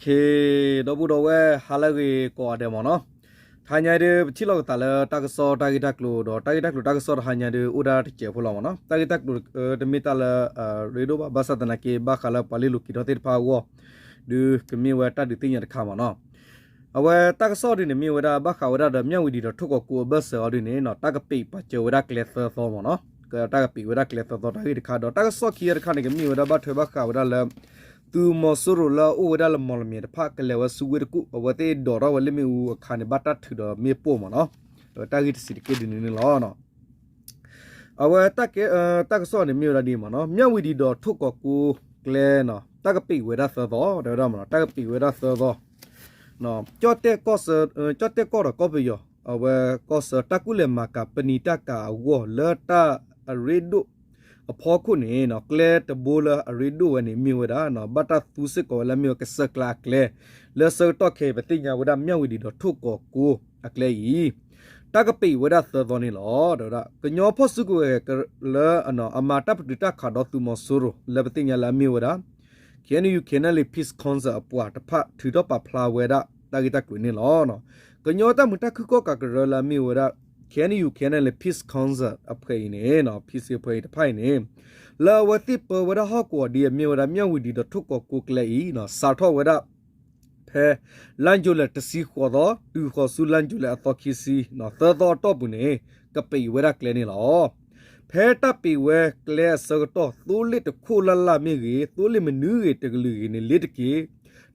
ခ့ ဒီပုၢ်ဒီဝဲၢ် ဟါလၢအဂ့ၤကိးဂၤဒဲးမ့ၢ်နီၤ. တဟါညါဒုး ပထံၣ်လိာ်ကသးလၢတၢ်ကစီၣ်တၢ်ဂ့ၢ်တၢ်ကျိၤ ဒီးတၢ်ဂ့ၢ်တၢ်ကျိၤတၢ်ကစီၣ်တဟါညါဒုး အိၣ်ဒၣ်တစဲးဖိလီၤမ့ၢ်နီၤ. တၢ်ဂ့ၢ်တၢ်ကျိၤတမ့ၢ်တၢ်လၢ ရ့ဒိၣ်ဘၣ် ဘၣ်ဆၣ်သနာ်က့ ဘၣ်ဃးလၢပှၤလ့လိာ်က့ၤထီၣ်သ့ၣ်တဖၣ်အဂီၢ် ဒုးကမ့ၢ်ဝဲတၢ်ဒုးသ့ၣ်ညါတခါမ့ၢ်နီၤ. အဝဲတၢ်ကစီၣ်ဒုးန့ၣ် မ့ၢ်ဝဲဒၣ်ဘၣ်ဃးဝဲဒၣ်ဒီး မၠၣ်ဝံၤဒံးဒီးထိၣ်ကီးကိအဘၢၣ်စၢၤအီၤဒုးန့ၣ်နီၤ တၢ်ကပံးပာ်စၢၤဝဲဒၣ်ကျဲသၢသီမ့ၢ်နီၤ. တၢ်ကပံးဝဲဒၣ်ကျဲသၢသီတၢ်ဂ့ၢ်တခါ ဒီးတၢ်ကစီၣ်ခံဂၤတခါန့ၣ် ကမ့ၢ်ဝဲဒၣ်ဘၣ်ထွဲဘၣ်ဃးဝဲဒၣ်လၢ သုးမီၤစိရိၤလၢအအိၣ်ဝဲဒၣ်လၢမီၢ်လမၠဲၣ်တဖၣ် ကလဲၤဝဲဆူဝ့ၢ်တကူၣ် အဝဲသ့ၣ်ဒိးထီၣ်ဝဲလၢမ့ၣ်အူအခါန့ၣ် ဘၣ်တၢ်ထုးဒီးမ့ၣ်ပိၢ်မ့ၢ်နီၤ. အဝဲတၢ်ဂ့ၢ်တဆံးတက့ၢ်ဒုးန့ၣ်န့ၣ်လီၤ. အဝဲ တၢ်ကစီၣ်န့ၣ်မ့ၢ်ဝဲဒၣ်ဒ်မ့ၢ်နီၤ မၠၣ်ဝံၤဒံးဒီးထိၣ်ကီးကိကျဲနီၤ တၢ်ကပံးဝဲဒၣ်သၢသီ တဲဝဲဒၣ်မ့ၢ်နီၤ တၢ်ကပံးဝဲဒၣ်သၢသီ ကၠီၣ်တဲၣ်ကီၢ်စၢ ကၠီၣ်တဲၣ်ကီၢ်ဒီးကီၢ်ပယီၤ အဝဲကီၢ်ဆၢတၢ်ကူၣ်လဲၤမၤကၤပနံာ်တၢ်ကၤအဂီၢ် လၢတၢ်အရ့ဒိၣ်အဖီခိၣ်န့ၣ်နီၤ ကျဲတဘိလၢအရ့ဒိၣ်ဝဲန့ၣ် မ့ၢ်ဝဲဒၣ် ဘၣ်တၢ်သူစ့ၢ်ကီးဝဲလၢအမ့ၢ်ဝဲကစၢၢ်ကျါအကျဲ လၢဆၢကတီၢ်ခဲအံၤ ပသ့ၣ်ညါဝဲဒၣ်မၠၣ်ဝံၤဒံးဒီးထိၣ်ကီးကိအကျဲအံၤ တၢ်ကပံးဝဲဒၣ်သၢသီန့ၣ်လီၤ. တဲဝဲဒၣ် ကညီဖီၣ်စုကဝဲၤလၢ အမၤတၢ်ပတုာ်တၢ်ခးဒီးသုးမီၤစိရိၤ လၢပသ့ၣ်ညါလၢအမ့ၢ်ဝဲဒၣ် KNU KNLA Peace Council အပှၤတဖၣ်ထုးထီၣ်ပာ်ဖျါဝဲဒၣ်တၢ်ဂ့ၢ်တၢ်ကျိၤန့ၣ်လီၤ. ကညီတၢ်မုာ်တၢ်ခုၣ်ကီၣ်ကးကရၢလၢအမ့ၢ်ဝဲဒၣ် KNU KNLA Peace Council အဖှဲးအံၤန့ၣ် PC အဖှဲးအံၤတဖၣ်အံၤန့ၣ် လၢအဝဲသ့ၣ်ပၢဝဲဒၣ်ဟီၣ်ကဝီၤဒ်အမ့ၢ်ဝဲဒၣ်မၠၣ်ဝံၤဒံးဒီးထိၣ်ကီးကိကျဲအံၤ စးထီၣ်ဝဲဒၣ် ဖဲ လါယူၤလံတဆံဃိးသီ တုၤဃီၤဆူလါယူၤလံအသီခံဆံ သၢသီအတီၢ်ပူၤန့ၣ် ကပံးဝဲဒၣ်ကျဲန့ၣ်လီၤ. ဖဲတၢ်ပံးဝဲကျဲအဆၢကတီၢ် သိလ့ၣ်တခိၣ်လၢ်လၢ်မ့ၢ်ဂ့ၤ သိလ့ၣ်မနုၤဂ့ၤတကလုာ်ဂ့ၤန့ၣ် လ့ၤတက့ၤ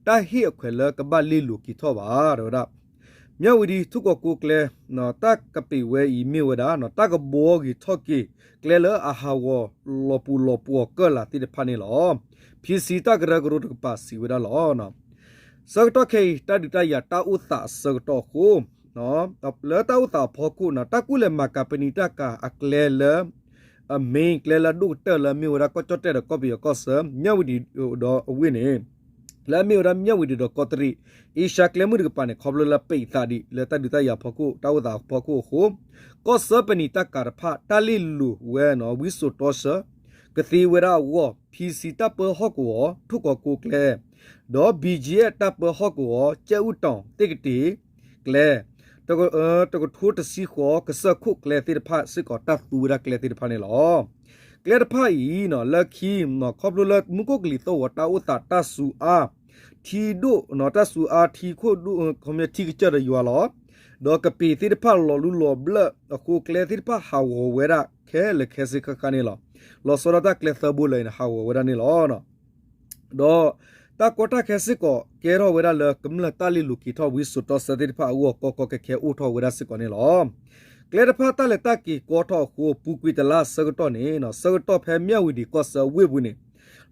တၢ်ဟ့ၣ်အခွဲးလၢကဘၣ်လ့လိာ်က့ၤထီၣ်ဘၣ် တဲဝဲဒၣ် မၠၣ်ဝံၤဒံးထိၣ်ကီးကိကျဲ တၢ်ကပံးဝဲအံၤမ့ၢ်ဝဲဒၣ် တၢ်ကဘှီဂ့ၤထီၣ်က့ၤ ကျဲလၢအဟးဂီၤလီၤပူၤလီၤပှီၤကၢၢ်လၢ်သ့ၣ်တဖၣ်န့ၣ်လီၤ. PC တၢ်ကရၢကရိတကပၤစံးဝဲဒၣ်လီၤ. ဆၢကတီၢ်ခဲအံၤ တၢ်ဒုးတၢ်ယၤတၢ်အိၣ်သးအဆၢကတီၢ်အဃိ လၢတၢ်အိၣ်သးအဖီခိၣ်န့ၣ် တၢ်ကူၣ်လဲၤမၤကၤပနံာ်တၢ်ကၤအကျဲလၢ အ main ကျဲလၢအဒိၣ်ကတၢၢ်လၢအမ့ၢ်ဝဲဒၣ်ကီၢ်ကၠီၣ်တဲၣ်ဒီးကီၢ်ပယီၤကီၢ်ဆၢ မၠၣ်ဝံၤဒံးဒီးအဝ့ၢ်န့ၣ် လၢအမ့ၢ်ဝဲဒၣ်မၠၣ်ဝံၤဒံးဒီးကီးတရံး အ့ရှါကျဲမုၢ်တကပၤန့ၣ် ခီဖျိလၢပံးသးဒံး လၢတၢ်ဒုးတၢ်ယၤအဖီခိၣ် တၢ်အိၣ်သးအဖီခိၣ်အဃိ ကီၢ်ဆၢပနံာ်တၢ်ကၤတဖၣ် တၢ်လ့လိာ်ဝဲနီၤ ဝံစိာ်တီဆၢ ကသ့ဝဲဒၣ်အဂီၢ် PC တၢ်ပၢဟီၣ်ကဝီၤ ထိၣ်ကီးကိကျဲ ဒီး BGF တၢ်ပၢဟီၣ်ကဝီၤ ကၠဲအူတီၤသ့ၣ်ကတ့ၤကျဲ တကထိတဆံဃိး ကစၢၢ်ခိၣ်ကျဲသ့ၣ်တဖၣ်စ့ၢ်ကီး တၢ်သူဝဲဒၣ်ကျဲသ့ၣ်တဖၣ်န့ၣ်လီၤ. ကျဲတဖၣ်အံၤနီၤ လၢခံ ခီဖျိလၢမူခိၣ်ကလံၤသီၣ်ဂီၤတၢ်အိၣ်သးတၢ်စူၤအါ ထံဒိၣ် တၢ်စူၤအါထံခိၣ်ဒိၣ် ခီပညီထံကစၢၢ်ဒီးယွၤလီၤ. ဒီးကပ့ၤသ့ၣ်တဖၣ်လီၤလူလီၤဘျၢၣ်အဃိ ကျဲသ့ၣ်တဖၣ်ဟးဂီၤဝဲဒၣ်ခဲလၢာ်ခဲဆ့ဃၣ်ဃၣ်န့ၣ်လီၤ. လီၤဆီဒၣ်တၢ်ကျဲသၢဘိလၢာ်န့ၣ် ဟးဂီၤဝဲဒၣ်န့ၣ်လီၤ. ဒီးတၢ်ကီတၢ်ခဲစ့ၢ်ကီး ကဲထီၣ်ဝဲဒၣ်လၢကမျၢၢ်တၢ်လ့လိာ်က့ၤထီၣ်ဝံစိာ်တီဆၢသ့ၣ်တဖၣ်အဂီၢ် ကီကီခဲခဲအိၣ်ထီၣ်ဝဲဒၣ်စ့ၢ်ကီးန့ၣ်လီၤ. ကျဲတဖၣ်တၢ်လဲၤတၢ်က့ၤကီထီၣ်အဃိ ပူၤကွံာ်တလါဆၢကတီၢ်န့ၣ် ဆၢကတီၢ်ဖဲမၠၣ်ဝံၤဒံးကီၢ်ဆၢအဝ့ၢ်ပူၤန့ၣ်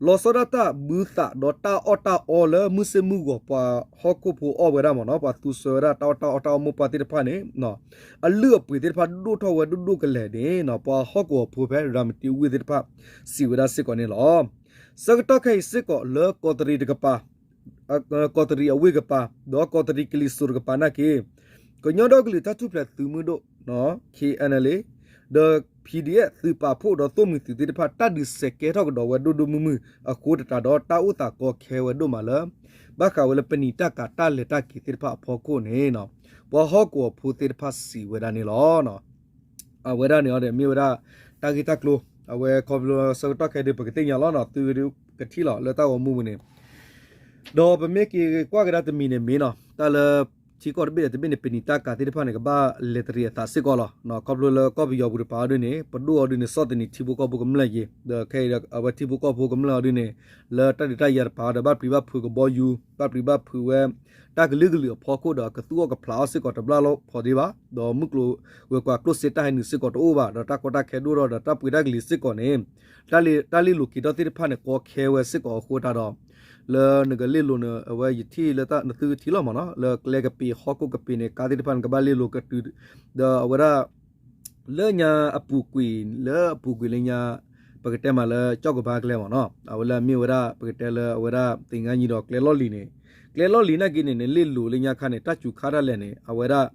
လီၤဆီဒၣ်တၢ်ဘုသးဒီးတၢ်အီၣ်တၢ်အီလၢမုၢ်ဆ့ၣ်မုၢ်ဂီၤပှၤဟီၣ်ခိၣ်ဖိအီၣ်ဝဲဒၣ်မ့ၢ်နီၤ ပှၤသူဆၢဝဲဒၣ်တၢ်အီၣ်တၢ်အီတၢ်အီၣ်မိၢ်ပှၢ်သ့ၣ်တဖၣ်န့ၣ် အလုၢ်အပှ့ၤသ့ၣ်တဖၣ်ဒိၣ်ထီၣ်ဝဲဒိၣ်ဒိၣ်ကလဲာ်န့ၣ် ပှၤဟီၣ်ကဝီၤဖိဖဲရၤမတံဝ့ၢ်သ့ၣ်တဖၣ် စံးဝဲဒၣ်စ့ၢ်ကီးန့ၣ်လီၤ. ဆၢကတီၢ်ခဲအံၤစ့ၢ်ကီးလၢကီးတရံးတကပၤ ကီးတရံးအဝ့ၢ်ကပၤ ဒီးကီးတရံးကလံၤစိးတကပၤနာ်က့ ကညီဒီကလုာ်တၢ်ထူၣ်ဖျဲးသုးမုၢ်ဒိၣ် KNLA ဒီး PDF သုးပာ်ဖှိၣ်ဒီးသိၣ်မှံၤသုးသ့ၣ်တဖၣ် တၢ်ဒုးစဲးကဲထီၣ်ကဒီးဝဲဒိၣ်ဒိၣ်မုၢ်မုၢ်အဃိသတးဒီး တၢ်အိၣ်သးကီခဲဝဲဒိၣ်မးလၢ ဘၣ်ဃးဝဲလၢပနံာ်တၢ်ကၤတၢ်လဲၤတၢ်က့ၤသ့ၣ်တဖၣ်အဖီခိၣ်န့ၣ် ပှၤဟီၣ်ကဝီၤဖိသ့ၣ်တဖၣ်စံးဝဲဒၣ်န့ၣ်လီၤ. အဝဲဒၣ်န့ၣ်အီၤဒီးမ့ၢ်ဝဲဒၣ် တၢ်ဂ့ၢ်တၢ်ကျိၤ အဝဲခီဖျိဆၢကတီၢ်ခဲဒုး ပကသ့ၣ်ညါလီၤ သုကထံၣ်လီၤလၢတၢ်ဂီၤမူပူၤန့ၣ် ဒီးပမ့ၢ်က့ၤကွၢ်ကဒါတမံၤန့ၣ်မ့ၢ်နီၤ တၢ်လၢထံကီၢ်တဘ့ၣ်ဒီးတဘ့ၣ်န့ၣ် ပနံာ်တၢ်ကၤသ့ၣ်တဖၣ်န့ၣ် ကဘၣ်လဲၤတရံးအသးစ့ၢ်ကီးလီၤ. ခီဖျိလၢကီၢ်ပယီၤပူၤတပၤအီၤဒ်န့ၣ် ပဒိၣ်အီၤဒ်န့ၣ် ဆီၣ်သနံးထံဖိကီၢ်ဖိကမျၢၢ်ယ့ၤ ဒီးခဲအံၤဒီး အဝဲထံဖိကီၢ်ဖိကမျၢၢ်အီၤဒ်န့ၣ် လၢတၢ်ဒုးတၢ်ယၤတပၤဒီး ဘၣ်ပျံၤဘၣ်ဖုးကဘီယူၤ ဘၣ်ပျံၤဘၣ်ဖုးဝဲ တၢ်ကလုာ်ကလုာ်အဖီခိၣ်ဒီး ကသူၣ်အီၣ်ကဖျးအီၣ်စ့ၢ်ကီးတဘျီလီၤဖီဒ့ဘၣ် ဒီးမုၢ်ကျိၤဝဲၤကွာ်ကျိၣ်စ့တၢ်ဟဲနုာ်စ့ၢ်ကီးတအိၣ်ဘၣ် ဒီးတၢ်ကီတၢ်ခဲဒိၣ်ထီၣ်ဒီး တၢ်ပှ့ၤတၢ်ကလံၤစ့ၢ်ကီးန့ၣ် တၢ်လ့ တၢ်လ့လိၤက့ၤထီၣ်သ့ၣ်တဖၣ်န့ၣ် ကီခဲဝဲစ့ၢ်ကီးအဃိသတးဒီး လၢနကလ့လိၤန့ၣ် အဝဲယထံၣ်လၢတၢ်နသုကထံၣ်လီၤမ့ၢ်နီၤ လၢကျဲကပ့ၤဟီၣ်ခိၣ်ကပ့ၤန့ၣ် ကါသ့ၣ်တဖၣ်န့ၣ် ကဘၣ်လ့လိၤကတုၤ ဒီးအဝဲဒၣ် လၢညါအပူၤကွံာ် လၢအပူၤကွံာ်လၢညါ ပကတဲမးလၢကၠီၣ်ကဘါကျဲမ့ၢ်နီၤ အဝဲလၢအမ့ၢ်ဝဲဒၣ် ပကတဲလၢအဝဲဒၣ်သ့ၣ်ငါနံၤဒီးကျဲလီၢ်လံၤန့ၣ် ကျဲလီၢ်လံၤနာ်က့န့ၣ် နလ့လိၤလၢညါခါန့ၣ် တၢ်စူၤခါတၢ်လဲၣ်န့ၣ် အဝဲဒၣ်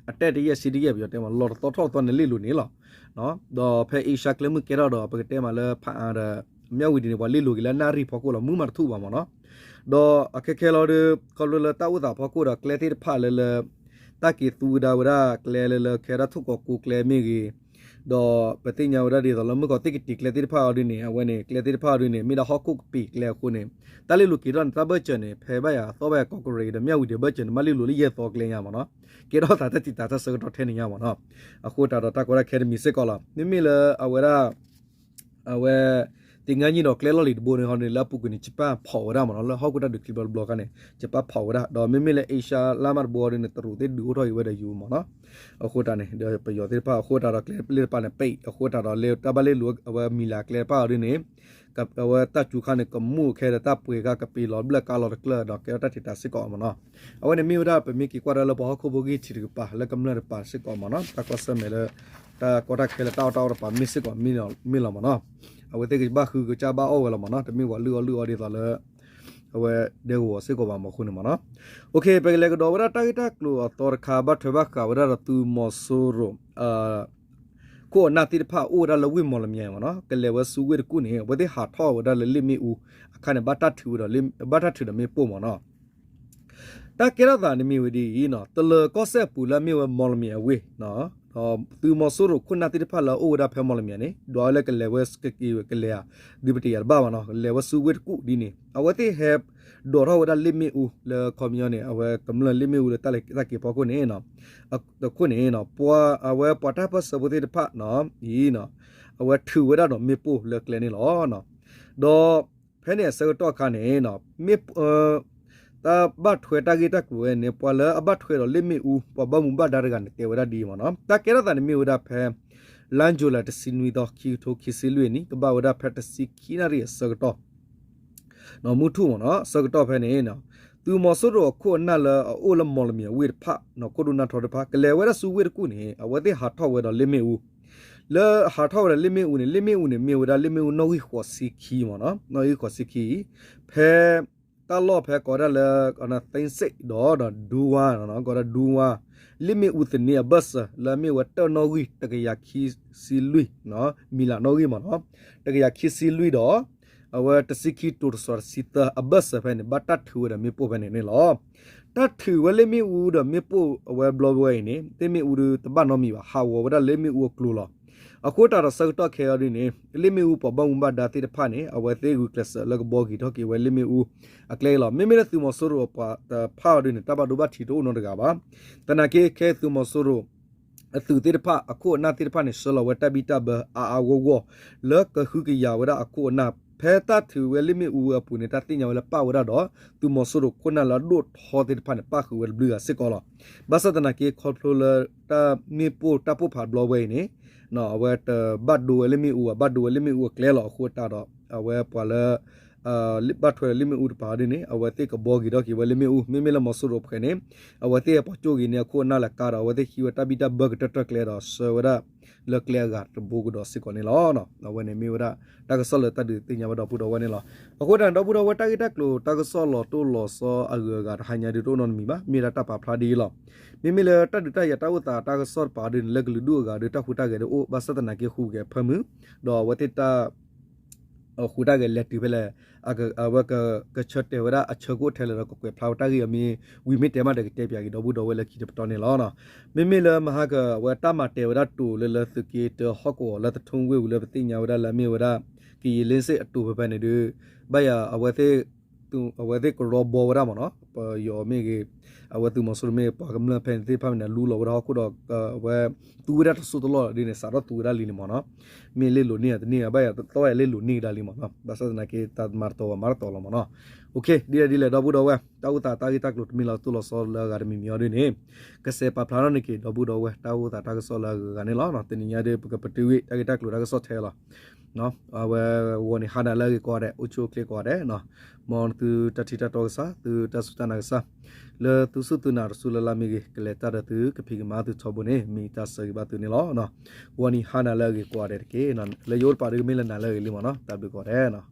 အတဲတယဲၢ်ဆံတယဲၢ်ပယီၤတဲမး လီၤတသီထီၣ်တသီနလ့လိၤန့ၣ်လီၤ. ဒီးဖဲအ့ရှါကျဲမုၢ်ကဲထီၣ်ဒီး ပကတဲမးလၢဖးအါဒီး မၠၣ်ဝံၤဒ်န့ၣ် ပှၤလ့လိၤက့ၤလၢနၣ်ရံၣ်ဖီခိၣ်လီၤ မုၢ်မးတထူၣ်ဘၣ်မ့ၢ်နီၤ. ဒီးအခဲခဲလီၤဒီး ခီဖျိလၢတၢ်အိၣ်သးဖီခိၣ်ဒီးကျဲသ့ၣ်တဖၣ်လၢလၢ တၢ်က့ၤသူဝဲဒၣ်ဝဲဒၣ်ကျဲလၢလၢ ခဲဒၣ်ထိၣ်ကီးကိးကျဲမ့ၢ်ဂ့ၤ, ဒီးပသ့ၣ်ညါဝဲဒၣ်ဒ်သိးလၢမုၢ်ကီးသ့ၣ်ကတ့ၤကျဲသ့ၣ်တဖၣ်အီၤဒ်န့ၣ် အဝဲန့ၣ် ကျဲသ့ၣ်တဖၣ်အီၤဒ်န့ၣ် မ့ၢ်ဒၣ်ဟီၣ်ခိၣ်ကပ့ၤကျဲအဃိန့ၣ် တၢ်လ့လိာ်က့ၤထီၣ်န့ၣ် တၢ်ဘၢၣ်စၢၤန့ၣ် ဖဲဘၣ်ယၤသီၣ်ဘၣ်ယၤကီးကရ့းဒီးမၠၣ်ဝံၤဒံးဘၢၣ်စၢၤန့ၣ် မၣ်လ့လိာ်လၢယဲၢ်သီကျဲညါမ့ၢ်နီၤ, ကဲထီၣ်သးတၢ်တံာ်တာ်တၢ်ဆၢကတီၢ်ထဲန့ၣ်ညါမ့ၢ်နီၤ, အဃိသတးဒီးတၢ်ကီတၢ်ခဲတမံၤစ့ၢ်ကီးလီၤ. မ့မ့ၢ်လၢအဝဲဒၣ် အဝဲ သ့ၣ်ညါညံဒီးကျဲလီၢ်လံၤတဘိန့ၣ်ဟီန့ၣ် လၢအပူၤကွံာ်န့ၣ် ယပၣ်ဖီၣ်ဝဲဒၣ်မ့ၢ်နီၤ, လၢဟီၣ်ခိၣ်တၢ်ဒုးချံဘျီတဘျီခါန့ၣ် ယပၣ်ဖီၣ်ဝဲဒၣ်, ဒီးမ့မ့ၢ်လၢ Asia လါမးတဘိအီၤဒ်န့ၣ် တရူးသ့ၣ်ဒုးအိၣ်ထီၣ်က့ၤဝဲဒီးယိၤမ့ၢ်နီၤ, အဃိသတးန့ၣ် ဒီးပယီၤသ့ၣ်တဖၣ်အဃိသတးဒီးကျဲလ့ၣ်တဖၣ်န့ၣ် ပံးအဃိသတးဒီး လၢတၢ်ဘၣ်လ့လိာ်အဝဲမံၤလၤကျဲတဖၣ်အီၤဒ်န့ၣ် အဝဲတၢ်စူၤခါန့ၣ် ကမူၣ်ခဲဒီးတၢ်ပှ့ၤခါကပ့ၤလီၤဘျၢၣ်ကါလီၤတကျၢၢ်ဒီးကဲထီၣ်တၢ်တံာ်တာ်စ့ၢ်ကီးမ့ၢ်နီၤ, အဝဲန့ၣ်မ့ၢ်ဝဲဒၣ်ပမ့ၢ်က့ၤကွၢ်ဒၣ်လၢပှၤဟီၣ်ခိၣ်ဖိဂံၢ်ထံးတကပၤ လၢကမျၢၢ်တကပၤစ့ၢ်ကီးမ့ၢ်နီၤ, တၢ်ကွၢ်ဆၢၣ်မဲာ်လၢ တၢ်ကီတၢ်ခဲလၢတၢ်အီၣ်တၢ်အီတကပၤမ့ၢ်စ့ၢ်ကီးမ့ၢ်လီၤမ့ၢ်နီၤ, အဝဲသ့ၣ်ကဘၣ်ဃုကစၢ်ဘၣ်အီၣ်ဝဲလီၤမ့ၢ်နီၤ, တမ့ၢ်ပှၤလုၢ်အီၣ်လုၢ်အီဒ်သိးလၢ အဝဲဒဲကဝီၤစ့ၢ်ကီးဘၣ်မ့ၢ်အဃိန့ၣ်မ့ၢ်နီၤ, ပကလဲၤကဒီးဝဲဒၣ်တၢ်ဂ့ၢ်တၢ်ကျိၤအသီတခါ ဘၣ်ထွဲဘၣ်ဃးဝဲဒၣ်ဒီးသုးမီၤစိရိၤ ခိၣ်အနၢ်သ့ၣ်တဖၣ်အိၣ်ဝဲဒၣ်လၢဝ့ၢ်မီၢ်လမၠဲၣ်မ့ၢ်နီၤ, ကလဲၤဝဲဆူဝ့ၢ်တကူၣ်န့ၣ် အဝဲသ့ၣ်ဟးထီၣ်ဝဲဒၣ်လၢလ့ၣ်မ့ၣ်အူအခါန့ၣ် ဘၣ်တၢ်ထုးဝဲဒီး ဘၣ်တၢ်ထုးဒီးမ့ၣ်ပိၢ်မ့ၢ်နီၤ, တၢ်ကဲထီၣ်သးန့ၣ်မ့ၢ်ဝဲဒ်အံၤနီၤ, တလၢၤကီၢ်စဲၣ်ပူၤလၢအမ့ၢ်ဝဲမီၢ်လမၠဲၣ်အဝ့ၢ် သုးမီၤစိရိၤခိၣ်နၢ်သ့ၣ်တဖၣ်လၢအအိၣ်ဝဲဒၣ်ဖဲမီၢ်လမၠဲၣ်န့ၣ် ဒွးဝဲလၢကလဲၤဝဲကက့ၤကလဲၤဧါ ဒုးပတယၤတဘၣ်မ့ၢ်နီၤ, လဲၤဝဲဆူဝ့ၢ်တကူၣ်ဒ်န့ၣ် အဝဲသ့ၣ်ဟဲဒိးထီၣ်ဝဲဒၣ်လ့ၣ်မ့ၣ်အူလၢခီပညီန့ၣ် အဝဲကမျၢၢ်လ့ၣ်မ့ၣ်အူလၢတၢ်လဲၤတၢ်က့ၤဖီခိၣ်န့ၣ် တခိၣ်န့ၣ် ပှၤအဝဲပှၤတၢ်ပၢၢ်ဆၢဖိသ့ၣ်တဖၣ်အံၤ အဝဲထုးဝဲဒၣ်ဒီးမ့ၣ်ပိၢ်လၢကျဲန့ၣ်လီၤ. ဒီးဖဲန့ၣ်အဆၢကတီၢ်အခါန့ၣ် မ့ၢ် တၢ်ဘၣ်ထွဲတၢ်ဂ့ၢ်တၢ်ကျိၤဝဲန့ၣ် ပှၤလၢအဘၣ်ထွဲဒီးလ့ၣ်မ့ၣ်အူ ပှၤဘၣ်မူဘၣ်ဒါတဂၤန့ၣ် တဲဝဲဒၣ်ဒ်အံၤမ့ၢ်နီၤ, တၢ်ကဲထီၣ်သးန့ၣ်မ့ၢ်ဝဲဒၣ်ဖဲ လါယူၤလံ တဆံနွံသီ ခံကထိခံဆံလွံၢ်နံၣ် ကဘၣ်ဝဲဒၣ်ဖဲတဆံခံနၣ်ရံၣ်အဆၢကတီၢ် မုၢ်ထူၣ်မ့ၢ်နီၤ အဆၢကတီၢ်ဖဲန့ၣ် သုးမီၤစိရိၤအခိၣ်အနၢ်လၢအအိၣ်လၢမီၢ်လမံၤအဝ့ၢ်တဖၣ် ခိၣ်ဒိၣ်နၢ်ထီတဖၣ် ကလဲၤဝဲဒၣ်ဆူဝ့ၢ်တကူၣ်န့ၣ် အဝဲသ့ၣ်ဟးထီၣ်ဝဲဒီးလ့ၣ်မ့ၣ်အူ လၢဟးထီၣ်ဝဲဒီးလ့ၣ်မ့ၣ်အူန့ၣ် လ့ၣ်မ့ၣ်အူန့ၣ် မ့ၢ်ဝဲဒၣ်လ့ၣ်မ့ၣ်အူနီၣ်ဂံၢ်ဃိးဆံခံမ့ၢ်နီၤ နီၣ်ဂံၢ်ဃိးဆံခံ ဖဲ တၢ်လီၢ်ဖဲကိးဒၣ်လၢ သ့စ့းဒီး ဒူဝါ ကိးဒၣ်ဒူဝါ လ့ၣ်မ့ၣ်အူသန့အဘၢၣ်စၢၤ လၢအမ့ၢ်ဝဲတၢၣ်နီၣ်ဂံၢ်တကယၤခံဆံလွံၢ် မံၤလးနီၣ်ဂံၢ်မ့ၢ်နီၤ တကယၤခံဆံလွံၢ်ဒီး အဝဲတဆံခံတိၤတစီၤတဆံသၢအဘၢၣ်စၢၤဖဲန့ၣ် ဘၣ်တၢ်ထုးဝဲဒီးမ့ၣ်ပိၢ်ဖဲန့ၣ်န့ၣ်လီၤ. တၢ်ထုးဝဲလ့ၣ်မ့ၣ်အူဒီးမ့ၣ်ပိၢ်အဝဲဘျီဝဲအံၤန့ၣ် လ့ၣ်မ့ၣ်အူဒီးတဘၣ်နီတမံၤဘၣ် ဟးဂီၤဝဲဒၣ်လၢမ့ၣ်အူအကျိၤလီၤ. အဃိသတးဒီးဆၢကတီၢ်ခဲအံၤဒ်န့ၣ် လ့ၣ်မ့ၣ်အူပှၤဘၣ်မူဘၣ်ဒါသ့ၣ်တဖၣ်န့ၣ် အဝဲသ့ၣ်ဂုာ်ကျဲးစၢးလၢကဘှီက့ၤထီၣ်က့ၤဝဲလ့ၣ်မ့ၣ်အူ အကျဲအံၤလီၤ. မ့မ့ၢ်လၢသုးမီၤစိရိၤအပှၤတဖၣ်အီၤဒ်န့ၣ် တၢ်ဘၣ်ဒိဘၣ်ထံးတအိၣ်နီတဂၤဘၣ်. သနာ်က့ ခဲအံၤသုးမီၤစိရိၤ အသုးသ့ၣ်တဖၣ် အခိၣ်အနၢ်သ့ၣ်တဖၣ်န့ၣ် ဆှၢလီၤဝဲတၢ်ဘံၣ်တၢ်ဘၢအါအါဂီၢ်ဂီၢ် လၢကဟုကယာ်ဝဲဒၣ်အခိၣ်အနၢ် ဖဲတၢ်ထုးဝဲလ့ၣ်မ့ၣ်အူအပူၤန့ၣ် တၢ်သ့ၣ်ညါဝဲလၢပၣ်ဝဲဒၣ်ဒီး သုးမီၤစိရိၤခိၣ်နၢ်လၢအဒိၣ်ထီသ့ၣ်တဖၣ်န့ၣ် ပၣ်ဃုာ်ဝဲတဘျုးဂၤစ့ၢ်ကီးလီၤ. ဘၣ်ဆၣ်သနာ်က့ ခီဖျိလၢတၢ်မ့ၣ်ပိၢ်တၢ်ပိၢ်ဖးဘျီဝဲအံၤန့ၣ် အဝဲတဘၣ်ဒိဝဲလ့ၣ်မ့ၣ်အူ အဘၣ်ဒိဝဲလ့ၣ်မ့ၣ်အူအကျဲလီၤ. အဃိသတးဒီး အဝဲပှၤလၢ ဘၣ်ထွဲလၢလ့ၣ်မ့ၣ်အူတပၤဒ်န့ၣ် အဝဲသ့ၣ်ကဘှီက့ၤထီၣ်က့ၤဝဲလ့ၣ်မ့ၣ်အူ မ့မ့ၢ်လၢမီၤစိရိၤဖဲန့ၣ် အဝဲသ့ၣ်ပှၤကၠိၣ်ဂ့ၤန့ၢ်အခိၣ်အနၢ်လၢကါဒီး အဝဲသ့ၣ်ဟံးဝဲတၢ်ဘံၣ်တၢ်ဘၢကတၢၢ်တၢၢ်ကျဲဒီး ဆှၢဝဲဒၣ်လၢကျဲအဂၤတဘိကဒီးစ့ၢ်ကီးန့ၣ်လီၤ. အဝဲန့ၣ်မ့ၢ်ဝဲဒၣ် တၢ်ကစီၣ်လၢတၢ်ဒုးသ့ၣ်ညါဘၣ်ဒီပုၢ်ဒီဝဲၢ်န့ၣ်လီၤ. အဃိသတးန့ၣ် ဒီပုၢ်ဒီဝဲၢ် တၢ်ဂ့ၢ်တၢ်ကျိၤတၢ်ကစီၣ်လီၤတိၢ်လီၤဆီအဂုၤအဂၤတဟါညါဒုးတအိၣ်နီတမံၤဘၣ်. မ့ၢ်ဒၣ်တၢ်ပာ်ဖျါဒ်အံၤလီၤ. မ့မ့ၢ်လၢတၢ်ဒုးတၢ်ယၤတၢ်အိၣ်သးတၢ်ကစီၣ်တပၤဒ်န့ၣ် လၢကလုာ်ဒူၣ်အဂၤဒီး တၢ်ဟူးတၢ်ဂဲၤဒုးအိၣ် ဘၣ်ဆၣ်သနာ်က့ ဟူးဂဲၤဖၢမုၢ် ဒီးအဝဲသ့ၣ်တၢ် ဟူးတၢ်ဂဲၤလဲၤတုၤဖဲလဲၣ် အဝဲကဆၢတဲာ်ဝဲဒၣ်အဆၢကအိၣ်ထဲလဲၣ်ဒီး ကကွဲးဖျါဝဲတၢ်ဂ့ၢ်အမ့ၢ်ဝံၤမ့ၢ်တဲမးဒီး ကတဲပၠးက့ၤဒီပုၢ်ဒီဝဲၢ်လၢခံတပတီၢ်န့ၣ်လီၤ. မ့မ့ၢ်လၢမဟါက အဝဲတၢ်မၤတဲာ်ဝဲဒၣ်တိၤလၢလၢသုးက့တၢဟီၣ်ကဝီၤလၢသထူဝ့ၢ်ဝံၤလၢပသ့ၣ်ညါဝဲဒၣ်လၢအမ့ၢ်ဝဲဒၣ် ကယံာ်လ့စ့ၣ်အတိၤဖဲဖဲန့ၣ်ဒုး ဘၣ်ယၤ အဝဲသ့ၣ်ကရီဘီဝဲဒၣ်မ့ၢ်နီၤ ပယီၤမ့ၢ်ဂ့ၤ အဝဲသုးမီၤစိရိၤမ့ၢ်ဂ့ၤ ပှၤကမျၢၢ်ဖဲန့ၣ်သ့ၣ်တဖၣ်မ့ၢ်န့ၣ် လူလီၤဝဲဒၣ်ဟီၣ်ခိၣ်ဒီး အဝဲသူဝဲဒၣ်တစိၢ်တလီၢ်ဒ်န့ၣ် စးထီၣ်သူဝဲဒၣ်လံန့ၣ်မ့ၢ်နီၤ မ့ၢ်လ့ၣ်လိၤန့ၢ်ဧါတန့ၢ်ဧါ ဘၣ်ယၤသီၣ်ယၤလ့ၣ်လိၤန့ၢ်ကဒါလံမ့ၢ်နီၤ ဘၣ်ဆၣ်သနာ်က့ တၢ်မၤတတီၤဘၣ်မၤတတီၤလီၤမ့ၢ်နီၤ ဒ်လဲၣ်ဒ်လဲၣ် ဒီပုၢ်ဒီဝဲၢ် တၢ်အိၣ်သးတၢ်ဂ့ၢ်တၢ်ကျိၤတမ့ၢ်လၢတိၢ်လီၤဆီလၢအဂၤတမံၤမံၤအီၤဒ်န့ၣ် ကစဲးပာ်ဖျါထီၣ်န့ၢ်က့ၤ ဒီပုၢ်ဒီဝဲၢ် တၢ်အိၣ်သးတၢ်ကစီၣ်လၢအဂၤဂၤန့ၣ်လီၤ. တနံၤညါဒီး ပကပတုာ်ဝံၤ တၢ်ဂ့ၢ်တၢ်ကျိၤတၢ်ကစီၣ်ထဲလီၤ အဝဲဂီၤနံၤဟါနၤလၢအဂ့ၤကိးဂၤဒဲး အိၣ်ဆူၣ်အိၣ်ချ့ကိးဂၤဒဲး မ်သုတၢ်ထံၣ်တၢ်တီကစၢ် သုတၢ်စူၢ်တၢ်နာ်ကစၢ် လၢသုစူၢ်သုနာ်တစူၢ်လၢ်လၢ်မ့ၢ်ဂ့ၤ ကလဲၤတၢ်ဒီးသုကဖံးကမၤသုထီဘိန့ၣ် မ့ၢ်တၢ်ဆၢဂ့ၤဘၣ်သုန့ၣ်လီၤ. ဂီၤနံၤဟါနၤလၢအဂ့ၤကိးဂၤဒဲးတက့ၢ်. လၢယအိၣ်တပၤဒုးကမ့ၢ်လၢနၤလၢအဂ့ၤလံမ့ၢ်နီၤ တၢ်ဘျုးကိးဂၤဒဲး